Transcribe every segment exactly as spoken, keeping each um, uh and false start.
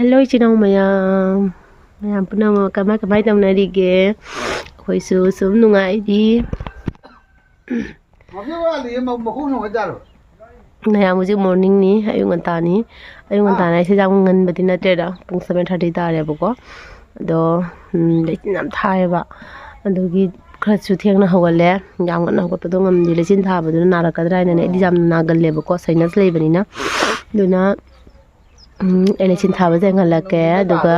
Hello, ꯏꯆꯤꯟ ꯏꯅꯥꯎ ꯃꯌꯥꯝ꯫ ꯃꯌꯥꯝ ꯄꯨꯝꯅꯃꯛ ꯀꯃꯥꯏ, ꯀꯃꯥꯏ ꯇꯧꯅꯔꯤꯒꯦ? ꯑꯩꯈꯣꯏꯁꯨ ꯁꯨꯝ ꯅꯨꯡꯉꯥꯏꯔꯤ꯫ ꯃꯌꯥꯝ ꯍꯧꯖꯤꯛ morningꯅꯤ, ꯑꯌꯨꯛ ꯉꯟꯇꯥꯅꯤ꯫ ꯑꯌꯨꯛ ꯉꯟꯇꯥꯅ ꯍꯥꯏꯁꯦ ꯌꯥꯝ ꯉꯟꯕꯗꯤ ꯅꯠꯇ꯭ꯔꯦꯗ, ꯄꯨꯡ seven thirty ꯇꯥꯔꯦꯕꯀꯣ꯫ ꯑꯗꯣ, ꯎꯝ, ꯂꯩꯆꯤꯟ ꯌꯥꯝ ꯊꯥꯏꯌꯦꯕ꯫ ꯑꯗꯨꯒꯤ ꯈꯔꯁꯨ ꯊꯦꯡꯅ ꯍꯧꯒꯠꯂꯦ꯫ ꯌꯥꯝ ꯉꯟꯅ ꯍꯧꯒꯠꯄꯗꯣ ꯉꯝꯗꯦ, ꯂꯩꯆꯤꯟ ꯊꯥꯕꯗꯨꯅ ꯅꯥꯔꯛꯀꯗ꯭ꯔꯥ ꯍꯥꯏꯅꯅꯦ꯫ ꯑꯩꯗꯤ ꯌꯥꯝ ꯅꯥꯒꯜꯂꯦꯕꯀꯣ, sinus ꯂꯩꯕꯅꯤꯅ꯫ ꯑꯗꯨꯅ ꯎꯝ, ꯑꯩꯅ ꯂꯩꯆꯤꯟ ꯊꯥꯕꯁꯦ ꯌꯦꯡꯍꯜꯂꯛꯀꯦ, ꯑꯗꯨꯒ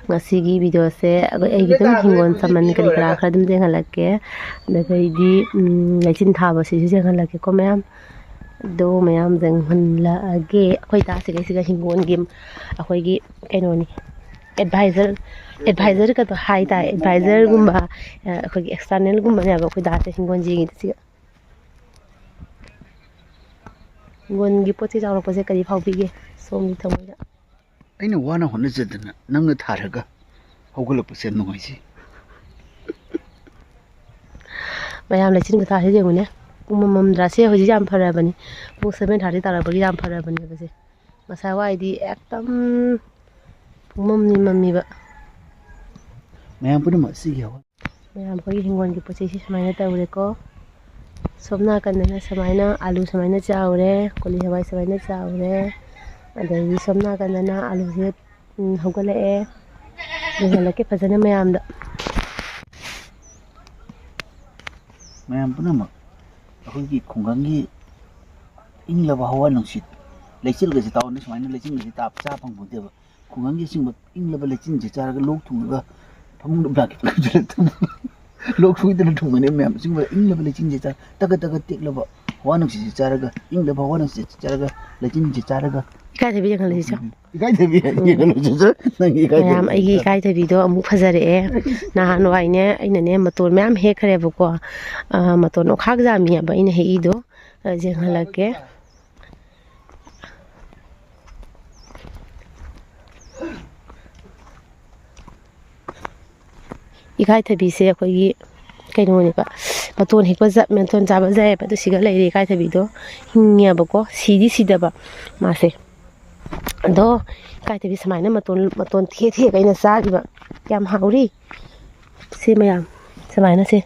ꯉꯁꯤꯒꯤ videoꯁꯦ ꯑꯩꯈꯣꯏ ꯑꯩꯒꯤ ꯑꯗꯨꯝ ꯍꯤꯡꯒꯣꯜ ꯁꯝꯕꯟ ꯀꯔꯤ ꯀꯔꯥ ꯈꯔ ꯑꯗꯨꯝ ꯌꯦꯡꯍꯜꯂꯛꯀꯦ꯫ ꯑꯗꯒꯤꯗꯤ, ꯎꯝ, ꯂꯩꯆꯤꯟ ꯊꯥꯕꯁꯤꯁꯨ ꯌꯦꯡꯍꯜꯂꯛꯀꯦꯀꯣ ꯃꯌꯥꯝ꯫ ꯑꯗꯣ ꯃꯌꯥꯝ ꯌꯦꯡꯍꯜꯂꯛꯑꯒꯦ꯫ ꯑꯩꯈꯣꯏ ꯗꯥꯁꯤꯒꯩꯁꯤꯒ ꯍꯤꯡꯒꯣꯜꯒꯤ ꯑꯩꯈꯣꯏꯒꯤ ꯀꯩꯅꯣꯅꯤ, advisor, advisorꯒꯗꯣ ꯍꯥꯏꯇꯥꯔꯦ, advisorꯒꯨꯝꯕ, ꯑꯩꯈꯣꯏꯒꯤ externalꯒꯨꯝꯕꯅꯦꯕ ꯑꯩꯈꯣꯏ ꯗꯥꯁꯦ ꯍꯤꯡꯒꯣꯜ ꯌꯦꯡꯉꯤꯁꯤꯒ꯫ ꯍꯤꯡꯒꯣꯜꯒꯤ ꯄꯣꯠ ꯆꯩ ꯆꯥꯎꯔꯛꯄꯁꯦ ꯀꯔꯤ ꯐꯥꯎꯕꯤꯒꯦ ꯁꯣꯝꯒꯤ ꯊꯃꯣꯏꯗ? ꯑꯩꯅ ꯋꯥꯅ ꯍꯣꯠꯅꯖꯗꯅ ꯅꯪꯅ ꯊꯥꯔꯒ ꯍꯧꯒꯠꯂꯛꯄꯁꯦ ꯌꯥꯝ ꯅꯨꯡꯉꯥꯏꯖꯩ꯫ ꯃꯌꯥꯝ ꯂꯩꯆꯤꯟ ꯈꯨꯊꯥꯁꯦ ꯌꯦꯡꯉꯨꯅꯦ꯫ ꯄꯨꯡꯃꯝ ꯃꯝꯗ꯭ꯔꯥ? ꯁꯦ ꯍꯧꯖꯤꯛ ꯌꯥꯝ ꯐꯔꯕꯅꯤ꯫ ꯄꯨꯡ seven thirty ꯇꯥꯔꯛꯄꯒꯤ ꯌꯥꯝ ꯐꯔꯕꯅꯦꯕ ꯁꯦ꯫ ꯉꯁꯥꯏ ꯋꯥꯏꯗꯤ ꯑꯦꯛꯇꯝ ꯄꯨꯡꯃꯝꯅꯤ ꯃꯝꯃꯤꯕ꯫ ꯃꯌꯥꯝ ꯄꯨꯝꯅꯃꯛ ꯑꯁꯤꯒꯤ ꯍꯧ- ꯃꯌꯥꯝ ꯑꯩꯈꯣꯏꯒꯤ ꯍꯤꯡꯒꯣꯜꯒꯤ ꯄꯣꯠ ꯆꯩꯁꯤ ꯁꯨꯃꯥꯏꯅ ꯇꯧꯔꯦꯀꯣ꯫ ꯁꯣꯝ ꯅꯥꯀꯟꯗꯅ ꯁꯨꯃꯥꯏꯅ ꯑꯂꯨ ꯁꯨꯃꯥꯏꯅ ꯆꯥꯎꯔꯦ, ꯀꯣꯂꯤ ꯍꯋꯥꯏ ꯁꯨꯃꯥꯏꯅ ꯆꯥꯎꯔꯦ꯫ ꯑꯗꯒꯤ ꯁꯣꯝ ꯅꯥꯀꯟꯗꯅ ꯑꯂꯨꯁꯦ, ꯎꯝ, ꯍꯧꯒꯠꯂꯛꯑꯦ꯫ ꯌꯦꯡꯍꯜꯂꯛꯀꯦ ꯐꯖꯅ ꯃꯌꯥꯝꯗ꯫ ꯃꯌꯥꯝ ꯄꯨꯝꯅꯃꯛ ꯑꯩꯈꯣꯏꯒꯤ ꯈꯨꯡꯒꯪꯒꯤ ꯏꯪꯂꯕ ꯍꯋꯥ ꯅꯨꯡꯁꯤꯠ, ꯂꯩꯆꯤꯜꯒꯁꯦ ꯇꯥꯎꯅ ꯁꯨꯃꯥꯏꯅ ꯂꯩꯆꯤꯜꯒꯁꯦ ꯇꯥꯕ ꯆꯥ ꯐꯪꯄꯣꯟꯇꯦꯕ꯫ ꯈꯨꯡꯒꯪꯒꯤ ꯑꯁꯤꯒꯨꯝꯕ ꯏꯪꯂꯕ ꯂꯩꯆꯤꯟꯁꯦ ꯆꯥꯔꯒ ꯂꯣꯛ ꯊꯨꯡꯉꯒ ꯐꯃꯨꯡꯗ blanket ꯈꯨꯝꯖꯤꯜꯂ ꯇꯨꯝꯕ꯫ ꯂꯣꯛ ꯈꯨꯗꯅ ꯊꯨꯡꯕꯅꯦ ꯃꯌꯥꯝ꯫ ꯑꯁꯤꯒꯨꯝꯕ ꯏꯪꯂꯕ ꯂꯩꯆꯤꯟꯁꯦ ꯆꯥ-, ꯇꯒꯠ ꯇꯒꯠ ꯇꯦꯛꯂꯕ ꯍꯋꯥ ꯅꯨꯡꯁꯤꯠꯁꯦ ꯆꯥꯔꯒ, ꯏꯪꯂꯕ ꯍꯋꯥ ꯅꯨꯡꯁꯤꯠꯁꯦ ꯆꯥꯔꯒ, ꯂꯩꯆꯤꯟꯁꯦ ꯆꯥꯔꯒ꯫ ꯏꯀꯥꯏꯊꯕꯤ ꯌꯦꯡꯍꯜꯂꯁꯤ ꯆꯣ꯫ ꯏꯀꯥꯏꯊꯕꯤ ꯌꯦꯡꯍꯜꯂꯁꯤ ꯆꯣ꯫ ꯅꯪꯒꯤ ꯏꯀꯥꯏꯊꯕꯤ ꯃꯌꯥꯝ, ꯑꯩꯒꯤ ꯏꯀꯥꯏꯊꯕꯤꯗꯣ ꯑꯃꯨꯛ ꯐꯖꯔꯛꯑꯦ꯫ ꯅꯍꯥꯟꯋꯥꯏꯅꯦ, ꯑꯩꯅꯅꯦ ꯃꯇꯣꯟ ꯃꯌꯥꯝ ꯍꯦꯛꯈ꯭ꯔꯦꯕꯀꯣ꯫ ꯑ, ꯃꯇꯣꯟ ꯑꯣꯈꯥꯛ ꯖꯥꯝꯃꯤ ꯍꯥꯏꯕ ꯑꯩꯅ ꯍꯦꯛꯏꯗꯣ꯫ ꯑ, ꯌꯦꯡꯍꯜꯂꯛꯀꯦ꯫ ꯏꯀꯥꯏꯊꯕꯤꯁꯦ ꯑꯩꯈꯣꯏꯒꯤ ꯀꯩꯅꯣꯅꯦꯕ, ꯃꯇꯣꯟ ꯍꯦꯛꯄ ꯖꯥ-, ꯃꯇꯣꯟ ꯆꯥꯕ ꯌꯥꯏꯑꯕ꯫ ꯑꯗꯨ ꯁꯤꯒ ꯂꯩꯔꯦ ꯏꯀꯥꯏꯊꯕꯤꯗꯣ꯫ ꯍꯤꯡꯉꯦꯕꯀꯣ, ꯁꯤꯗꯤ ꯁꯤꯗꯕ ꯃꯥꯁꯦ꯫ ꯑꯗꯣ ꯏꯀꯥꯏꯊꯕꯤ ꯁꯨꯃꯥꯏꯅ ꯃꯇꯣꯟ, ꯃꯇꯣꯟ ꯊꯦꯛ ꯊꯦꯛ ꯑꯩꯅ ꯆꯥꯔꯤꯕ꯫ ꯀꯌꯥꯝ ꯍꯥꯎꯔꯤ꯫ ꯁꯤ ꯃꯌꯥꯝ ꯁꯨꯃꯥꯏꯅ ꯁꯦ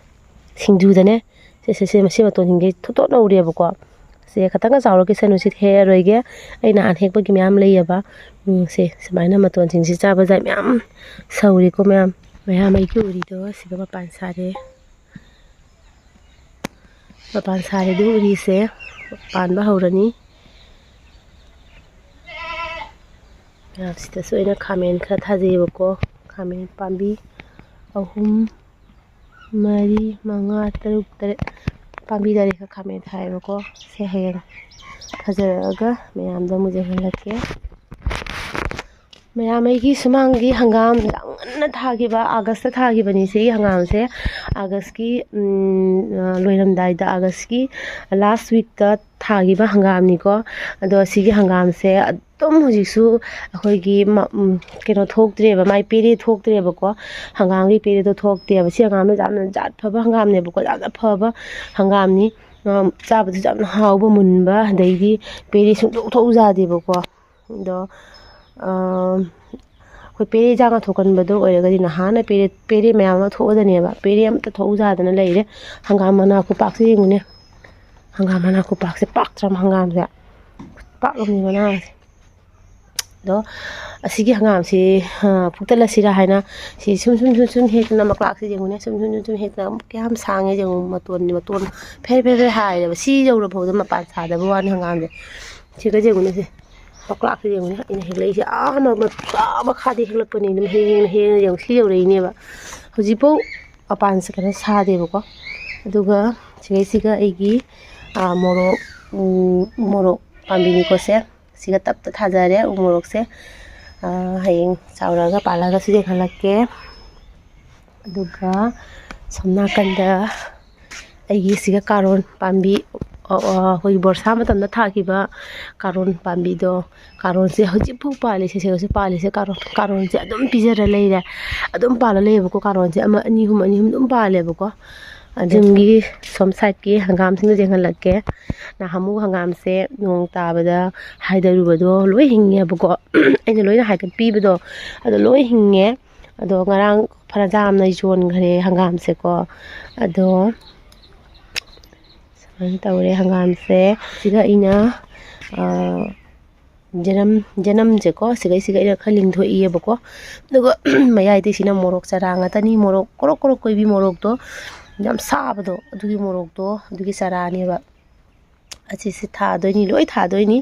ꯁꯤꯡꯖꯨꯗꯅꯦ꯫ ꯁꯦ, ꯁꯦ, ꯁꯦ, ꯃꯁꯤ ꯃꯇꯣꯟꯁꯤꯡꯁꯦ ꯊꯣꯠ ꯊꯣꯠ ꯅꯧꯔꯦꯕꯀꯣ꯫ ꯁꯦ ꯈꯇꯪꯒ ꯆꯥꯎꯔꯛꯈꯤꯁꯅꯨ, ꯁꯤꯗꯤ ꯍꯦꯛꯑꯔꯣꯏꯒꯦ꯫ ꯑꯩ ꯅꯍꯥꯟ ꯍꯦꯛꯄꯒꯤ ꯃꯌꯥꯝ ꯂꯩꯌꯦꯕ꯫ ꯎꯝ, ꯁꯦ ꯁꯨꯃꯥꯏꯅ ꯃꯇꯣꯟꯁꯤꯡꯁꯤ ꯆꯥꯕꯗ ꯃꯌꯥꯝ ꯁꯧꯔꯤꯀꯣ ꯃꯌꯥꯝ꯫ ꯃꯌꯥꯝ ꯑꯩꯒꯤ ꯎꯔꯤꯗꯣ ꯁꯤꯒ ꯃꯄꯥꯟ ꯁꯥꯔꯦ꯫ ꯃꯄꯥꯟ ꯁꯥꯔꯦ ꯑꯗꯨ ꯎꯔꯤꯁꯦ ꯄꯥꯟꯕ ꯍꯧꯔꯅꯤ꯫ ꯃꯌꯥꯝꯁꯤꯗꯁꯨ ꯑꯩꯅ ꯈꯥꯃꯦꯟ ꯈꯔ ꯊꯥꯖꯩꯌꯦꯕꯀꯣ꯫ ꯈꯥꯃꯦꯟ ꯄꯥꯝꯕꯤ ꯑꯍꯨꯝ, ꯃꯔꯤ, ꯃꯉꯥ, ꯇꯔꯨꯛ, ꯇꯔꯦꯠ, ꯄꯥꯝꯕꯤ ꯇꯔꯦꯠꯀ ꯈꯥꯃꯦꯟ ꯊꯥꯏꯌꯦꯕꯀꯣ꯫ ꯁꯦ ꯍꯌꯦꯡ ꯐꯖꯔꯛꯑꯒ ꯃꯌꯥꯝꯗ ꯑꯃꯨꯛ ꯌꯦꯡꯍꯜꯂꯛꯀꯦ꯫ ꯃꯌꯥꯝ ꯑꯩꯒꯤ ꯁꯨꯃꯥꯡꯒꯤ ꯍꯪꯒꯥꯝ ꯌꯥꯝ ꯉꯟꯅ ꯊꯥꯈꯤꯕ, ꯑꯥꯒꯁꯇ ꯊꯥꯈꯤꯕꯅꯤ ꯁꯤꯒꯤ ꯍꯪꯒꯥꯝꯁꯦ꯫ ꯑꯥꯒꯁꯀꯤ, ꯎꯝ, ꯂꯣꯏꯔꯝꯗꯥꯏꯗ, ꯑꯥꯒꯁꯀꯤ ꯂꯥꯁ ꯋꯤꯛꯇ ꯊꯥꯈꯤꯕ ꯍꯪꯒꯥꯝꯅꯤꯀꯣ꯫ ꯑꯗꯣ ꯁꯤꯒꯤ ꯍꯪꯒꯥꯝꯁꯦ ꯑꯗꯨꯝ ꯍꯧꯖꯤꯛꯁꯨ ꯑꯩꯈꯣꯏꯒꯤ ꯃ-, ꯎꯝ, ꯀꯩꯅꯣ ꯊꯣꯛꯇ꯭ꯔꯦꯕ, ꯃꯥꯏ ꯄꯦꯔꯦ ꯊꯣꯛꯇ꯭ꯔꯦꯕꯀꯣ꯫ ꯍꯪꯒꯥꯝꯒꯤ ꯄꯦꯔꯦꯗꯣ ꯊꯣꯛꯇꯦꯕ꯫ ꯁꯤ ꯍꯪꯒꯥꯝꯁꯦ ꯌꯥꯝꯅ ꯖꯥꯠ ꯐꯕ ꯍꯪꯒꯥꯝꯅꯦꯕꯀꯣ, ꯌꯥꯝꯅ ꯐꯕ ꯍꯪꯒꯥꯝꯅꯤ꯫ ꯑ, ꯆꯥꯕꯗꯁꯨ ꯌꯥꯝꯅ ꯍꯥꯎꯕ, ꯃꯨꯟꯕ, ꯑꯗꯩꯗꯤ ꯄꯦꯔꯦ ꯁꯨꯡꯊꯣꯛ ꯊꯣꯛꯎ ꯌꯥꯗꯦꯕꯀꯣ꯫ ꯑꯗꯣ, ꯑ, ꯑꯩꯈꯣꯏ ꯄꯦꯔꯦ ꯏꯟꯖꯥꯡ ꯊꯣꯛꯀꯟꯕꯗꯣ ꯑꯣꯏꯔꯒꯗꯤ ꯅꯍꯥꯟꯅ ꯄꯦꯔꯦ, ꯄꯦꯔꯦ ꯃꯌꯥꯝ ꯑꯃ ꯊꯣꯛꯑꯗꯅꯦꯕ꯫ ꯄꯦꯔꯦ ꯑꯝꯇ ꯊꯣꯛꯎ ꯌꯥꯗꯅ ꯂꯩꯔꯦ꯫ ꯍꯪꯒꯥꯝ ꯃꯅꯥ ꯈꯨꯄꯥꯛꯁꯦ ꯌꯦꯡꯉꯨꯅꯦ꯫ ꯍꯪꯒꯥꯝ ꯃꯅꯥ ꯈꯨꯄꯥꯛꯁꯦ ꯄꯥꯛꯇ꯭ꯔꯥ ꯍꯪꯒꯥꯝꯁꯦ? ꯄꯥꯛꯂꯝꯅꯤ ꯃꯅꯥꯁꯦ꯫ ꯑꯗꯣ ꯑꯁꯤꯒꯤ ꯍꯪꯒꯥꯝꯁꯤ, ꯑ, ꯐꯨꯛꯇꯠꯂꯁꯤꯔꯥ ꯍꯥꯏꯅ ꯁꯤ ꯁꯨꯝ, ꯁꯨꯝ, ꯁꯨꯝ, ꯁꯨꯝ ꯍꯦꯛꯇꯅ ꯃꯀ꯭ꯂꯥꯛꯁꯦ ꯌꯦꯡꯉꯨꯅꯦ꯫ ꯁꯨꯝ, ꯁꯨꯝ, ꯁꯨꯝ, ꯁꯨꯝ ꯍꯦꯛꯇꯅ ꯀꯌꯥꯝ ꯁꯥꯡꯉꯦ ꯌꯦꯡꯉꯨ꯫ ꯃꯇꯣꯟ, ꯃꯇꯣꯟ ꯐꯦꯔꯦ ꯐꯦꯔꯦ ꯍꯥꯏꯔꯦꯕ꯫ ꯁꯤ ꯌꯧꯔꯐꯥꯎꯗ ꯃꯄꯥꯟ ꯁꯥꯗꯕ ꯋꯥꯅꯤ ꯍꯪꯒꯥꯝꯁꯦ꯫ ꯁꯤꯒ ꯌꯦꯡꯉꯨꯅꯦ ꯁꯦ꯫ ꯃꯀ꯭ꯂꯥꯛꯁꯦ ꯌꯦꯡꯉꯨꯅꯦ꯫ ꯑꯩꯅ ꯍꯦꯛꯂꯛꯏꯁꯦ ꯑꯥ ꯃ-, ꯃ-, ꯑꯥ ꯃꯈꯥꯗ ꯍꯦꯛꯂꯛꯄꯅꯤ꯫ ꯑꯗꯨꯝ ꯍꯦꯛ ꯍꯦꯛꯅ ꯍꯦꯛꯅ ꯌꯦꯡꯉꯨ꯫ ꯁꯤ ꯌꯧꯔꯛꯏꯅꯦꯕ꯫ ꯍꯧꯖꯤꯛꯐꯥꯎ ꯃꯄꯥꯟꯁꯦ ꯀꯩꯅꯣ ꯁꯥꯗꯦꯕꯀꯣ꯫ ꯑꯗꯨꯒ ꯁꯤꯒꯩꯁꯤꯒ ꯑꯩꯒꯤ, ꯑ, ꯃꯣꯔꯣꯛ, ꯎ ꯃꯣꯔꯣꯛ ꯄꯥꯝꯕꯤꯅꯤꯀꯣ ꯁꯦ꯫ ꯁꯤꯒ ꯇꯞꯇ ꯊꯥꯖꯔꯦ ꯎ ꯃꯣꯔꯣꯛꯁꯦ꯫ ꯑ, ꯍꯌꯦꯡ ꯆꯥꯎꯔꯛꯑꯒ ꯄꯥꯜꯂꯒꯁꯨ ꯌꯦꯡꯍꯜꯂꯛꯀꯦ꯫ ꯑꯗꯨꯒ ꯁꯣꯝ ꯅꯥꯀꯟꯗ ꯑꯩꯒꯤ ꯁꯤꯒ ꯀꯥꯔꯣꯟ ꯄꯥꯝꯕꯤ, ꯑ, ꯑ, ꯑꯩꯈꯣꯏꯒꯤ ꯕꯣꯔꯁꯥ ꯃꯇꯝꯗ ꯊꯥꯈꯤꯕ ꯀꯥꯔꯣꯟ ꯄꯥꯝꯕꯤꯗꯣ, ꯀꯥꯔꯣꯟꯁꯦ ꯍꯧꯖꯤꯛꯐꯥꯎ ꯄꯥꯜꯂꯤ꯫ ꯁꯤꯁꯦ ꯍꯧꯖꯤꯛ ꯄꯥꯜꯂꯤꯁꯦ ꯀꯥꯔꯣꯟ, ꯀꯥꯔꯣꯟꯁꯦ ꯑꯗꯨꯝ ꯄꯤꯖꯔ ꯂꯩꯔꯦ꯫ ꯑꯗꯨꯝ ꯄꯥꯜꯂ ꯂꯩꯌꯦꯕꯀꯣ ꯀꯥꯔꯣꯟꯁꯦ꯫ ꯑꯃ, ꯑꯅꯤ, ꯑꯍꯨꯝ, ꯑꯅꯤ, ꯑꯍꯨꯝ ꯑꯗꯨꯝ ꯄꯥꯜꯂꯦꯕꯀꯣ꯫ ꯑꯗꯨꯝꯒꯤ ꯁꯣꯝ ꯁꯥꯏꯠꯀꯤ ꯍꯪꯒꯥꯝꯁꯤꯡꯗꯣ ꯌꯦꯡꯍꯜꯂꯛꯀꯦ꯫ ꯅꯍꯥꯟꯃꯨꯛ ꯍꯪꯒꯥꯝꯁꯦ ꯅꯣꯡ ꯇꯥꯕꯗ ꯍꯥꯏꯗꯔꯨꯕꯗꯣ ꯂꯣꯏ ꯍꯤꯡꯉꯦꯕꯀꯣ꯫ ꯑꯩꯅ ꯂꯣꯏꯅ ꯍꯥꯏꯒꯠꯄꯤꯕꯗꯣ ꯑꯗꯣ ꯂꯣꯏ ꯍꯤꯡꯉꯦ꯫ ꯑꯗꯣ ꯉꯔꯥꯡ ꯐꯔꯖꯥꯝꯅ ꯌꯣꯟꯈ꯭ꯔꯦ ꯍꯪꯒꯥꯝꯁꯦꯀꯣ꯫ ꯑꯗꯣ ꯁꯨꯃꯥꯏꯅ ꯇꯧꯔꯦ ꯍꯪꯒꯥꯝꯁꯦ꯫ ꯁꯤꯒ ꯑꯩꯅ, ꯑ, ꯖꯅꯝ, ꯖꯅꯝꯁꯦꯀꯣ, ꯁꯤꯒꯩꯁꯤꯒ ꯑꯩꯅ ꯈꯔ ꯂꯤꯡꯊꯣꯛꯏꯌꯦꯕꯀꯣ꯫ ꯑꯗꯨꯒ ꯃꯌꯥꯏꯗꯩꯁꯤꯅ ꯃꯣꯔꯣꯛ ꯆꯔꯥ ꯉꯥꯛꯇꯅꯤ, ꯃꯣꯔꯣꯛ ꯀ꯭ꯔꯣꯛ ꯀ꯭ꯔꯣꯛ ꯀꯣꯏꯕꯤ ꯃꯣꯔꯣꯛꯇꯣ, ꯌꯥꯝ ꯁꯥꯕꯗꯣ, ꯑꯗꯨꯒꯤ ꯃꯣꯔꯣꯛꯇꯣ, ꯑꯗꯨꯒꯤ ꯆꯔꯥꯅꯦꯕ꯫ ꯑꯁꯤꯁꯦ ꯊꯥꯗꯣꯏꯅꯤ, ꯂꯣꯏ ꯊꯥꯗꯣꯏꯅꯤ꯫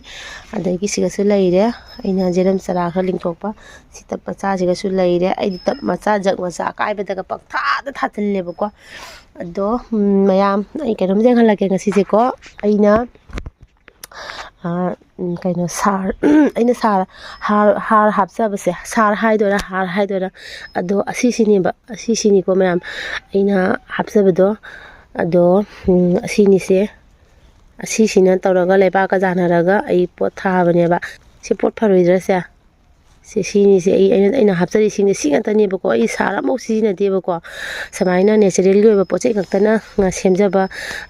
ꯑꯗꯒꯤ ꯁꯤꯒꯁꯨ ꯂꯩꯔꯦ, ꯑꯩꯅ ꯖꯦꯔꯝ ꯆꯔꯥ ꯈꯔ ꯂꯤꯡꯊꯣꯛꯄ꯫ ꯁꯤ ꯇꯞ ꯃꯆꯥꯁꯤꯒꯁꯨ ꯂꯩꯔꯦ꯫ ꯑꯩꯗꯤ ꯇꯞ ꯃꯆꯥ, ꯖꯛ ꯃꯆꯥ ꯑꯀꯥꯏꯕꯗꯒ ꯄꯪꯊꯥꯗ ꯊꯥꯖꯤꯜꯂꯦꯕꯀꯣ꯫ ꯑꯗꯣ, ꯎꯝ, ꯃꯌꯥꯝ, ꯑꯩ ꯀꯩꯅꯣꯝ ꯌꯦꯡꯍꯜꯂꯛꯀꯦ ꯉꯁꯤꯁꯦꯀꯣ꯫ ꯑꯩꯅ, ꯑ, ꯎꯝ, ꯀꯩꯅꯣ, ꯁꯥꯔ, ꯑꯩꯅ ꯁꯥꯔ, ꯍꯥꯔ, ꯍꯥꯔ ꯍꯥꯞꯆꯕꯁꯦ, ꯁꯥꯔ ꯍꯥꯏꯗꯣꯏꯔꯥ, ꯍꯥꯔ ꯍꯥꯏꯗꯣꯏꯔꯥ, ꯑꯗꯣ ꯑꯁꯤꯁꯤꯅꯦꯕ, ꯑꯁꯤꯁꯤꯅꯤꯀꯣ ꯃꯌꯥꯝ ꯑꯩꯅ ꯍꯥꯞꯆꯕꯗꯣ꯫ ꯑꯗꯣ, ꯎꯝ, ꯑꯁꯤꯅꯤꯁꯦ, ꯑꯁꯤꯁꯤꯅ ꯇꯧꯔꯒ ꯂꯩꯕꯥꯛꯀ ꯌꯥꯅꯔꯒ ꯑꯩ ꯄꯣꯠ ꯊꯥꯕꯅꯦꯕ꯫ ꯁꯤ ꯄꯣꯠ ꯐꯔꯣꯏꯗ꯭ꯔꯁꯦ? ꯁꯤ, ꯁꯤꯅꯤꯁꯦ ꯑꯩ, ꯑꯩꯅ, ꯑꯩꯅ ꯍꯥꯞꯆꯔꯤꯁꯤꯡꯁꯦ ꯁꯤ ꯉꯥꯛꯇꯅꯦꯕꯀꯣ꯫ ꯑꯩ ꯁꯥꯔ ꯑꯃꯐꯥꯎ ꯁꯤꯖꯤꯟꯅꯗꯦꯕꯀꯣ꯫ ꯁꯨꯃꯥꯏꯅ ꯅꯦꯆꯔꯦꯜꯒꯤ ꯑꯣꯏꯕ ꯄꯣꯠ ꯆꯩ ꯈꯛꯇꯅ ꯉꯥ ꯁꯦꯝꯖꯕ,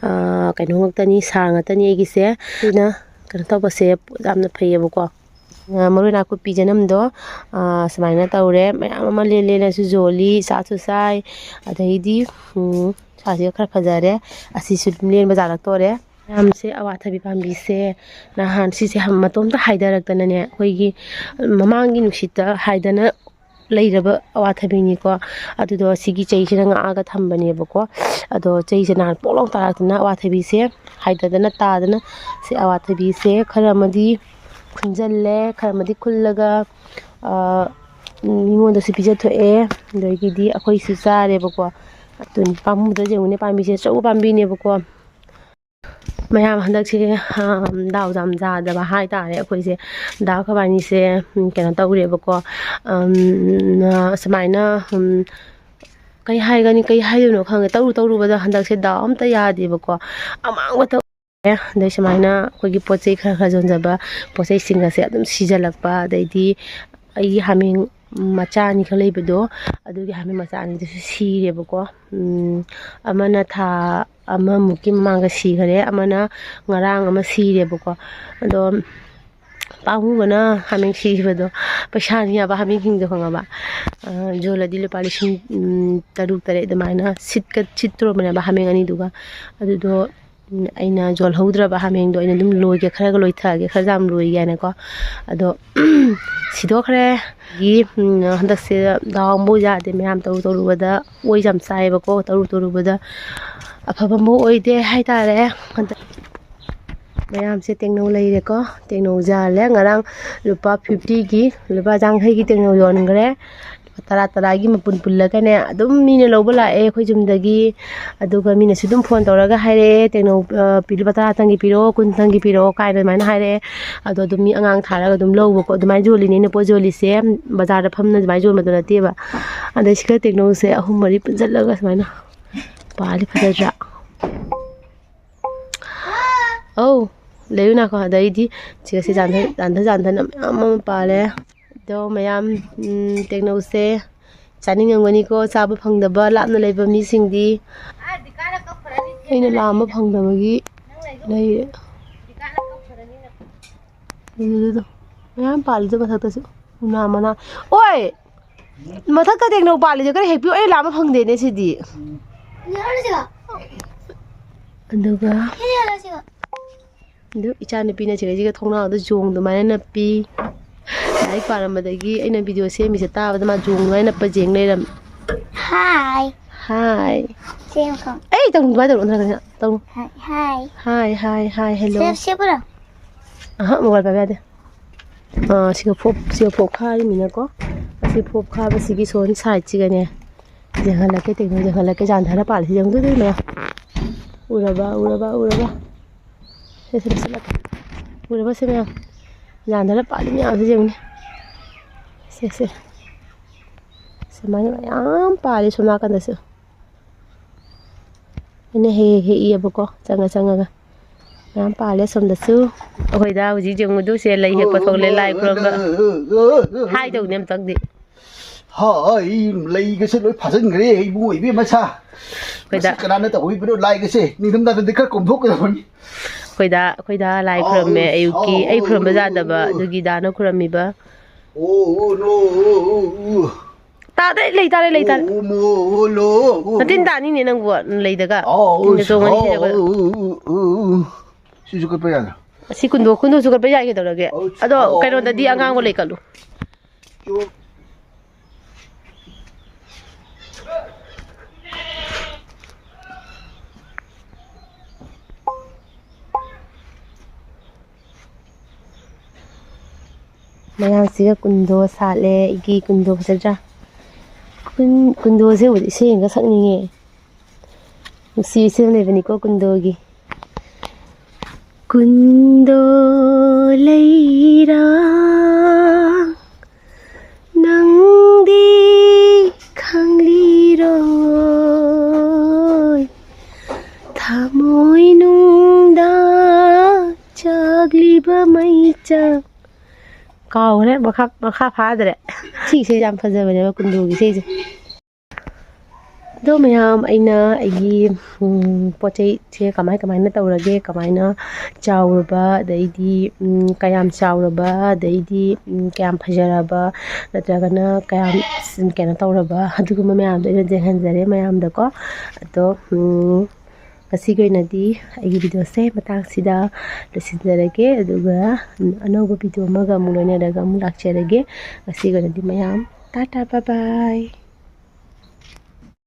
ꯑ, ꯀꯩꯅꯣ ꯉꯥꯛꯇꯅꯤ, ꯁꯥꯔ ꯉꯥꯛꯇꯅꯤ ꯑꯩꯒꯤꯁꯦ꯫ ꯁꯤꯅ ꯀꯩꯅꯣ ꯇꯧꯕꯁꯦ ꯌꯥꯝꯅ ꯐꯩꯌꯦꯕꯀꯣ꯫ ꯑ, ꯃꯔꯣꯏ ꯅꯥꯀꯨꯞꯄꯤ ꯖꯅꯝꯗꯣ, ꯑ, ꯁꯨꯃꯥꯏꯅ ꯇꯧꯔꯦ꯫ ꯃꯌꯥꯝ ꯑꯃ ꯂꯦꯟ ꯂꯦꯟꯅꯁꯨ ꯌꯣꯜꯂꯤ, ꯆꯥꯁꯨ ꯆꯥꯏ꯫ ꯑꯗꯩꯗꯤ, ꯎꯝ, ꯁꯥꯁꯤꯒ ꯈꯔ ꯐꯖꯔꯦ꯫ ꯑꯁꯤꯁꯨ ꯑꯗꯨꯝ ꯂꯦꯟ ꯕꯖꯥꯔ ꯂꯛꯇꯣꯔꯦ꯫ ꯃꯌꯥꯝꯁꯦ ꯑꯋꯥꯊꯕꯤ ꯄꯥꯝꯕꯤꯁꯦ ꯅꯍꯥꯟ ꯁꯤꯁꯦ ꯍꯝ-, ꯃꯇꯣꯝꯇ ꯍꯥꯏꯊꯔꯛꯇꯅꯅꯦ, ꯑꯩꯈꯣꯏꯒꯤ ꯃꯃꯥꯡꯒꯤ ꯅꯨꯡꯁꯤꯠꯇ ꯍꯥꯏꯗꯅ ꯂꯩꯔꯕ ꯑꯋꯥꯊꯕꯤꯅꯤꯀꯣ꯫ ꯑꯗꯨꯗꯣ ꯁꯤꯒꯤ ꯆꯩꯁꯤꯗ ꯉꯥꯛꯑꯒ ꯊꯝꯕꯅꯦꯕꯀꯣ꯫ ꯑꯗꯣ ꯆꯩꯁꯦ ꯅꯍꯥꯟ ꯄꯣꯛ ꯂꯥꯎ ꯇꯥꯔꯛꯇꯅ ꯑꯋꯥꯊꯕꯤꯁꯦ ꯍꯥꯏꯗꯗꯅ ꯇꯥꯗꯅ ꯁꯤ ꯑꯋꯥꯊꯕꯤꯁꯦ ꯈꯔ ꯑꯃꯗꯤ ꯈꯨꯟꯖꯜꯂꯦ, ꯈꯔ ꯑꯃꯗꯤ ꯈꯨꯜꯂꯒ, ꯑ, ꯃꯤꯉꯣꯟꯗꯁꯨ ꯄꯤꯖꯊꯣꯛꯑꯦ, ꯑꯗꯒꯤꯗꯤ ꯑꯩꯈꯣꯏꯁꯨ ꯆꯥꯔꯦꯕꯀꯣ꯫ ꯑꯗꯨꯅꯤ, ꯄꯥꯝꯃꯨꯗ ꯌꯦꯡꯉꯨꯅꯦ, ꯄꯥꯝꯕꯤꯁꯦ ꯑꯆꯧꯕ ꯄꯥꯝꯕꯤꯅꯦꯕꯀꯣ꯫ ꯃꯌꯥꯝ ꯍꯟꯗꯛꯁꯦ, ꯑ, ꯗꯥꯎ ꯌꯥꯝ ꯌꯥꯗꯕ ꯍꯥꯏꯇꯥꯔꯦ ꯑꯩꯈꯣꯏꯁꯦ꯫ ꯗꯥ ꯑꯩꯈꯣꯏꯕꯥꯅꯤꯁꯦ, ꯎꯝ, ꯀꯩꯅꯣ ꯇꯧꯔꯦꯕꯀꯣ꯫ ꯑꯝ, ꯑ, ꯁꯨꯃꯥꯏꯅ, ꯎꯝ, ꯀꯩ ꯍꯥꯏꯒꯅꯤ, ꯀꯩ ꯍꯥꯏꯗꯣꯏꯅꯣ ꯈꯪꯗꯦ꯫ ꯇꯧꯔꯨ ꯇꯧꯔꯨꯕꯗ ꯍꯟꯗꯛꯁꯦ ꯗꯥꯎ ꯑꯝꯇ ꯌꯥꯗꯦꯕꯀꯣ꯫ ꯑꯃꯥꯡꯕ ꯇꯧ-, ꯑꯗꯩ ꯁꯨꯃꯥꯏꯅ ꯑꯩꯈꯣꯏꯒꯤ ꯄꯣꯠ ꯆꯩ ꯈꯔ ꯈꯔ ꯌꯣꯟꯖꯕ ꯄꯣꯠ ꯆꯩꯁꯤꯡ ꯑꯁꯦ ꯑꯗꯨꯝ ꯁꯤꯖꯜꯂꯛꯄ, ꯑꯗꯩꯗꯤ ꯑꯩꯒꯤ ꯍꯥꯃꯦꯡ ꯃꯆꯥ ꯑꯅꯤꯈꯛ ꯂꯩꯕꯗꯣ, ꯑꯗꯨꯒꯤ ꯍꯥꯃꯦꯡ ꯃꯆꯥ ꯑꯅꯤꯗꯨꯁꯨ ꯁꯤꯔꯦꯕꯀꯣ꯫ ꯎꯝ, ꯑꯃꯅ ꯊꯥ ꯑꯃꯃꯨꯛꯀꯤ ꯃꯃꯥꯡꯗ ꯁꯤꯈꯔꯦ, ꯑꯃꯅ ꯉꯔꯥꯡ ꯑꯃ ꯁꯤꯔꯦꯕꯀꯣ꯫ ꯑꯗꯣ ꯄꯥꯝꯃꯨꯕꯅ ꯍꯥꯃꯦꯡ ꯁꯤꯈꯤꯕꯗꯣ꯫ ꯄꯩꯁꯥꯅꯤ ꯍꯥꯏꯕ ꯍꯥꯃꯦꯡꯁꯤꯡꯗꯣ, ꯈꯪꯉꯕ? ꯑ, ꯌꯣꯜꯂꯗꯤ ꯂꯨꯄꯥ ꯂꯤꯁꯤꯡ, ꯎꯝ, ꯇꯔꯨꯛ ꯇꯔꯦꯠ ꯑꯗꯨꯃꯥꯏꯅ ꯁꯤꯠꯀ ꯁꯤꯠꯇꯣꯔꯕꯅꯦꯕ ꯍꯥꯃꯦꯡ ꯑꯅꯤꯗꯨꯒ꯫ ꯑꯗꯨꯗꯣ ꯎꯝ, ꯑꯩꯅ ꯌꯣꯜꯍꯧꯗ꯭ꯔꯕ ꯍꯥꯃꯦꯡꯗꯣ ꯑꯩꯅ ꯑꯗꯨꯝ ꯂꯣꯏꯒꯦ, ꯈꯔꯒ ꯂꯣꯏꯊꯒꯦ, ꯈꯔ ꯌꯥꯝ ꯂꯣꯏꯒꯦ ꯍꯥꯏꯅꯀꯣ꯫ ꯑꯗꯣ ꯁꯤꯗꯣꯛꯈ꯭ꯔꯦ꯫ ꯑꯗꯒꯤ, ꯎꯝ, ꯍꯟꯗꯛꯁꯦ ꯗꯥꯎ ꯑꯃꯐꯥꯎ ꯌꯥꯗꯦ, ꯃꯌꯥꯝ ꯇꯧꯔꯨ ꯇꯧꯔꯨꯕꯗ ꯑꯣꯏ ꯌꯥꯝ ꯆꯥꯏꯌꯦꯕꯀꯣ, ꯇꯧꯔꯨ ꯇꯧꯔꯨꯕꯗ ꯑꯐꯕ ꯑꯃꯐꯥꯎ ꯑꯣꯏꯗꯦ ꯍꯥꯏꯇꯥꯔꯦ꯫ ꯍꯟꯗꯛ ꯃꯌꯥꯝꯁꯦ ꯇꯦꯡꯅꯧ ꯂꯩꯔꯦꯀꯣ, ꯇꯦꯡꯅꯧ ꯌꯥꯜꯂꯦ꯫ ꯉꯔꯥꯡ ꯂꯨꯄꯥ ꯐꯤꯐꯇꯤꯒꯤ, ꯂꯨꯄꯥ ꯌꯥꯡꯈꯩꯒꯤ ꯇꯦꯡꯅꯧ ꯌꯣꯟꯈ꯭ꯔꯦ꯫ ꯇꯔꯥ ꯇꯔꯥꯒꯤ ꯃꯄꯨꯟ ꯄꯨꯜꯂꯒꯅꯦ, ꯑꯗꯨꯝ ꯃꯤꯅ ꯂꯧꯕ ꯂꯥꯛꯑꯦ ꯑꯩꯈꯣꯏ ꯌꯨꯝꯗꯒꯤ꯫ ꯑꯗꯨꯒ ꯃꯤꯅꯁꯨ ꯑꯗꯨꯝ ꯐꯣꯟ ꯇꯧꯔꯒ ꯍꯥꯏꯔꯛꯑꯦ, "ꯇꯦꯡꯅꯧ, ꯑ, ꯄꯤ-, ꯂꯨꯄꯥ ꯇꯔꯥꯇꯪꯒꯤ ꯄꯤꯔꯛꯑꯣ, ꯀꯨꯟꯇꯪꯒꯤ ꯄꯤꯔꯛꯑꯣ" ꯀꯥꯏꯅ ꯑꯗꯨꯃꯥꯏꯅ ꯍꯥꯏꯔꯛꯑꯦ꯫ ꯑꯗꯣ ꯑꯗꯨꯝ ꯃꯤ ꯑꯉꯥꯡ ꯊꯥꯔꯒ ꯑꯗꯨꯝ ꯂꯧꯕꯀꯣ, ꯑꯗꯨꯃꯥꯏꯅ ꯌꯣꯜꯂꯤꯅꯦ ꯑꯩꯅ ꯄꯣꯠ ꯌꯣꯜꯂꯤꯁꯦ꯫ ꯕꯖꯥꯔꯗ ꯐꯝꯅ ꯑꯗꯨꯃꯥꯏꯅ ꯌꯣꯟꯕꯗꯣ ꯅꯠꯇꯦꯕ꯫ ꯑꯗꯩ ꯁꯤꯒ ꯇꯦꯡꯅꯧꯁꯦ ꯑꯍꯨꯝ ꯃꯔꯤ ꯄꯨꯟꯁꯤꯜꯂꯒ ꯁꯨꯃꯥꯏꯅ ꯄꯥꯜꯂꯤ, ꯐꯖꯗ꯭ꯔꯥ? ꯑꯧ, ꯂꯩꯌꯨ ꯅꯥꯀꯣ꯫ ꯑꯗꯩꯗꯤ ꯁꯤꯒ ꯁꯤ ꯌꯥꯟꯊ-, ꯌꯥꯟꯊ-, ꯌꯥꯟꯊꯅ ꯃꯌꯥꯝ ꯑꯃ ꯄꯥꯜꯂꯦ꯫ ꯑꯗꯣ ꯃꯌꯥꯝ, ꯎꯝ, ꯇꯦꯡꯅꯧꯁꯦ ꯆꯥꯅꯤꯡꯉꯝꯒꯅꯤꯀꯣ, ꯆꯥꯕ ꯐꯪꯗꯕ ꯂꯥꯞꯅ ꯂꯩꯕ ꯃꯤꯁꯤꯡꯗꯤ꯫ ꯑꯩꯅ ꯂꯥꯝꯕ ꯐꯪꯗꯕꯒꯤ ꯂꯩꯔꯦ꯫ ꯑꯗꯨꯗꯣ ꯃꯌꯥꯝ ꯄꯥꯜꯂꯤꯗꯣ ꯃꯊꯛꯇꯁꯨ꯫ ꯎꯅꯥ ꯃꯅꯥ꯫ ꯑꯣꯏ! ꯃꯊꯛꯇ ꯇꯦꯡꯅꯧ ꯄꯥꯜꯂꯤꯁꯦ ꯈꯔ ꯍꯦꯛꯄꯤꯌꯨ, ꯑꯩ ꯂꯥꯝꯕ ꯐꯪꯗꯦꯅꯦ ꯁꯤꯗꯤ꯫ ꯑꯗꯨꯒ ꯑꯗꯨ ꯏꯆꯥꯅꯨꯄꯤꯅ ꯁꯤꯒ ꯊꯣꯡꯅꯥꯎꯗ ꯌꯣꯡ ꯑꯗꯨꯃꯥꯏꯅ ꯅꯞꯄꯤ꯫ ꯂꯥꯏꯔꯤꯛ ꯄꯥꯔꯝꯕꯗꯒꯤ ꯑꯩꯅ ꯚꯤꯗꯤꯑꯣ ꯁꯦꯝꯃꯤꯁꯦ ꯇꯥꯕꯗ ꯃꯥ ꯌꯣꯡ ꯑꯗꯨꯃꯥꯏꯅ ꯅꯞꯄ ꯌꯦꯡ ꯂꯩꯔꯝꯃꯤ꯫ Hi. Hi. ꯁꯦꯝꯈꯣ꯫ ꯑꯩ ꯇꯧꯅꯨ, ꯑꯗꯨꯃꯥꯏꯅ ꯇꯧꯅꯨ, ꯅꯠꯇ꯭ꯔꯒꯅ ꯇꯧꯅꯨ꯫ Hi, hi. Hi, hi, hi, hello. ꯁꯦ, ꯁꯦ ꯄꯨꯔꯣ꯫ ꯑꯍ, ꯃꯣꯕꯥꯏꯜ ꯄꯥꯏꯕ ꯌꯥꯗꯦ꯫ ꯑꯥ, ꯁꯤꯒ ꯐꯣꯞ, ꯁꯤꯒ ꯐꯣꯞ ꯈꯥꯔꯤꯃꯤꯅꯀꯣ꯫ ꯑꯁꯤ ꯐꯣꯞ ꯈꯥꯕꯁꯤꯒꯤ ꯁꯣꯝ ꯁꯥꯏꯠꯁꯤꯒꯅꯦ꯫ ꯌꯦꯡꯍꯜꯂꯛꯀꯦ, ꯇꯦꯡꯅꯧ ꯌꯦꯡꯍꯜꯂꯛꯀꯦ, ꯌꯥꯟꯊꯔ ꯄꯥꯜꯂꯤꯁꯤ ꯌꯦꯡꯉꯨꯗꯣꯏꯅꯦ ꯃꯌꯥꯝ꯫ ꯎꯔꯕ, ꯎꯔꯕ, ꯎꯔꯕ꯫ ꯁꯦ, ꯁꯦ, ꯂꯣꯏꯁꯤꯜꯂꯛꯀꯦ꯫ ꯎꯔꯕ ꯁꯦ ꯃꯌꯥꯝ? ꯌꯥꯟꯊꯔ ꯄꯥꯜꯂꯤ ꯃꯌꯥꯝꯁꯦ ꯌꯦꯡꯉꯨꯅꯦ꯫ ꯁꯦ, ꯁꯦ꯫ ꯁꯨꯃꯥꯏꯅ ꯃꯌꯥꯝ ꯄꯥꯜꯂꯤ ꯁꯣꯝ ꯅꯥꯀꯟꯗꯁꯨ꯫ ꯑꯩꯅ ꯍꯦꯛ ꯍꯦꯛ ꯍꯦꯛꯏꯌꯦꯕꯀꯣ, ꯆꯪꯉ ꯆꯪꯉꯒ꯫ ꯌꯥꯝ ꯄꯥꯜꯂꯦ ꯑꯁꯣꯝꯗꯁꯨ꯫ ꯑꯩꯈꯣꯏꯗ ꯍꯧꯖꯤꯛ ꯌꯦꯡꯉꯨꯗꯨꯁꯦ, ꯂꯩ ꯍꯦꯛꯄ ꯊꯣꯛꯂꯦ, ꯂꯥꯏ ꯈꯨꯔꯨꯝꯕ꯫ ꯍꯥꯏꯗꯧꯅꯦ ꯑꯝꯇꯪꯗꯤ꯫ ꯍꯥꯏ, ꯂꯩꯒꯁꯦ ꯂꯣꯏ ꯐꯥꯖꯤꯟꯈ꯭ꯔꯦ ꯏꯕꯨꯡꯉꯣ ꯏꯕꯦꯝꯃ ꯁꯥ꯫ ꯑꯩꯈꯣꯏꯗ ꯃꯁꯤ ꯀꯅꯥꯅ ꯇꯧꯕꯤꯕꯅꯣ? ꯂꯥꯏꯒꯁꯦ ꯅꯤꯡꯊꯝꯊꯥꯗꯗꯤ ꯈꯔ ꯀꯣꯝꯊꯣꯛꯀꯗꯕꯅꯤ꯫ ꯑꯩꯈꯣꯏꯗ, ꯑꯩꯈꯣꯏꯗ ꯂꯥꯏ ꯈꯨꯔꯝꯃꯦ ꯑꯌꯨꯛꯀꯤ꯫ ꯑꯩ ꯈꯨꯔꯝꯕ ꯌꯥꯗꯕ, ꯑꯗꯨꯒꯤ ꯗꯥꯅ ꯈꯨꯔꯝꯃꯤꯕ꯫ ꯑꯣ, ꯑꯣ, ꯅꯣ, ꯑꯣ, ꯑꯣ, ꯑꯣ꯫ ꯇꯥꯗꯦ, ꯂꯩ ꯇꯥꯔꯦ, ꯂꯩ ꯇꯥꯔꯦ꯫ ꯑꯣ, ꯃꯣ, ꯑꯣ, ꯂꯣ, ꯑꯣ꯫ ꯅꯇꯤꯟ ꯇꯥꯅꯤꯅꯦ ꯅꯪꯕꯨ, ꯂꯩꯗꯒ꯫ ꯑꯥꯎ, ꯇꯤꯟꯗ ꯆꯣꯡꯉꯅꯤ ꯑꯥꯎ, ꯁꯤꯗꯒ꯫ ꯑꯣ, ꯑꯣ, ꯑꯣ, ꯑꯣ꯫ ꯁꯤꯁꯨ ꯀꯠꯄ ꯌꯥꯗ꯭ꯔꯣ? ꯑꯁꯤ ꯀꯨꯟꯗꯣ, ꯀꯨꯟꯗꯣꯁꯨ ꯀꯠꯄ ꯌꯥꯏ ꯀꯩꯗꯧꯔꯒꯦ? ꯑꯧ, ꯑꯗꯣ ꯑꯧ, ꯀꯩꯅꯣꯗꯗꯤ ꯑꯉꯥꯡꯕ ꯂꯩ ꯀꯠꯂꯨ꯫ ꯆꯣ꯫ ꯃꯌꯥꯝꯁꯤꯒ ꯀꯨꯟꯗꯣ ꯁꯥꯠꯂꯦ꯫ ꯑꯩꯒꯤ ꯀꯨꯟꯗꯣ ꯐꯖꯗ꯭ꯔꯥ? ꯀꯨꯟ-, ꯀꯨꯟꯗꯣꯁꯦ ꯎꯕꯗ ꯏꯁꯩ ꯑꯃꯒ ꯁꯛꯅꯤꯡꯉꯦ꯫ ꯅꯨꯡꯁꯤ ꯏꯁꯩ ꯑꯃ ꯂꯩꯕꯅꯤꯀꯣ ꯀꯨꯟꯗꯣꯒꯤ꯫ ꯀꯨꯟꯗꯣ ꯂꯩꯔꯥꯡ, ꯅꯪꯗꯤ ꯈꯪꯂꯤꯔꯣꯏ, ꯊꯃꯣꯏꯅꯨꯡꯗ ꯆꯥꯛꯂꯤꯕ ꯃꯩꯆꯥꯛ꯫ ꯀꯥꯎꯈ꯭ꯔꯦ, ꯃꯈꯥ, ꯃꯈꯥ ꯐꯥꯗ꯭ꯔꯦ꯫ ꯁꯤ ꯏꯁꯩꯁꯦ ꯌꯥꯝ ꯐꯖꯕꯅꯦꯕ, ꯀꯨꯟꯗꯣꯒꯤ ꯏꯁꯩꯁꯦ꯫ ꯑꯗꯣ ꯃꯌꯥꯝ, ꯑꯩꯅ ꯑꯩꯒꯤ, ꯎꯝ, ꯄꯣꯠ ꯆꯩꯁꯦ ꯀꯃꯥꯏ ꯀꯃꯥꯏꯅ ꯇꯧꯔꯒꯦ, ꯀꯃꯥꯏꯅ ꯆꯥꯎꯔꯕ, ꯑꯗꯩꯗꯤ, ꯎꯝ, ꯀꯌꯥꯝ ꯆꯥꯎꯔꯕ, ꯑꯗꯩꯗꯤ, ꯎꯝ, ꯀꯌꯥꯝ ꯐꯖꯔꯕ, ꯅꯠꯇ꯭ꯔꯒꯅ ꯀꯌꯥꯝ, ꯎꯝ, ꯀꯩꯅꯣ ꯇꯧꯔꯕ, ꯑꯗꯨꯒꯨꯝꯕ ꯃꯌꯥꯝꯗꯣ ꯑꯩꯅ ꯌꯦꯡꯍꯟꯖꯔꯦ ꯃꯌꯥꯝꯗꯀꯣ꯫ ꯑꯗꯣ, ꯎꯝ, ꯉꯁꯤꯒꯤ ꯑꯣꯏꯅꯗꯤ ꯑꯩꯒꯤ ꯚꯤꯗꯤꯑꯣꯁꯦ ꯃꯇꯥꯡꯁꯤꯗ ꯂꯣꯏꯁꯤꯟꯖꯔꯒꯦ, ꯑꯗꯨꯒ, ꯎꯝ, ꯑꯅꯧꯕ ꯚꯤꯗꯤꯑꯣ ꯑꯃꯒ ꯑꯃꯨꯛ ꯂꯣꯏꯅꯔꯒ ꯑꯃꯨꯛ ꯂꯥꯛꯆꯔꯒꯦ꯫ ꯉꯁꯤꯒꯤ ꯑꯣꯏꯅꯗꯤ ꯃꯌꯥꯝ ꯇꯥꯇꯥ, bye bye꯫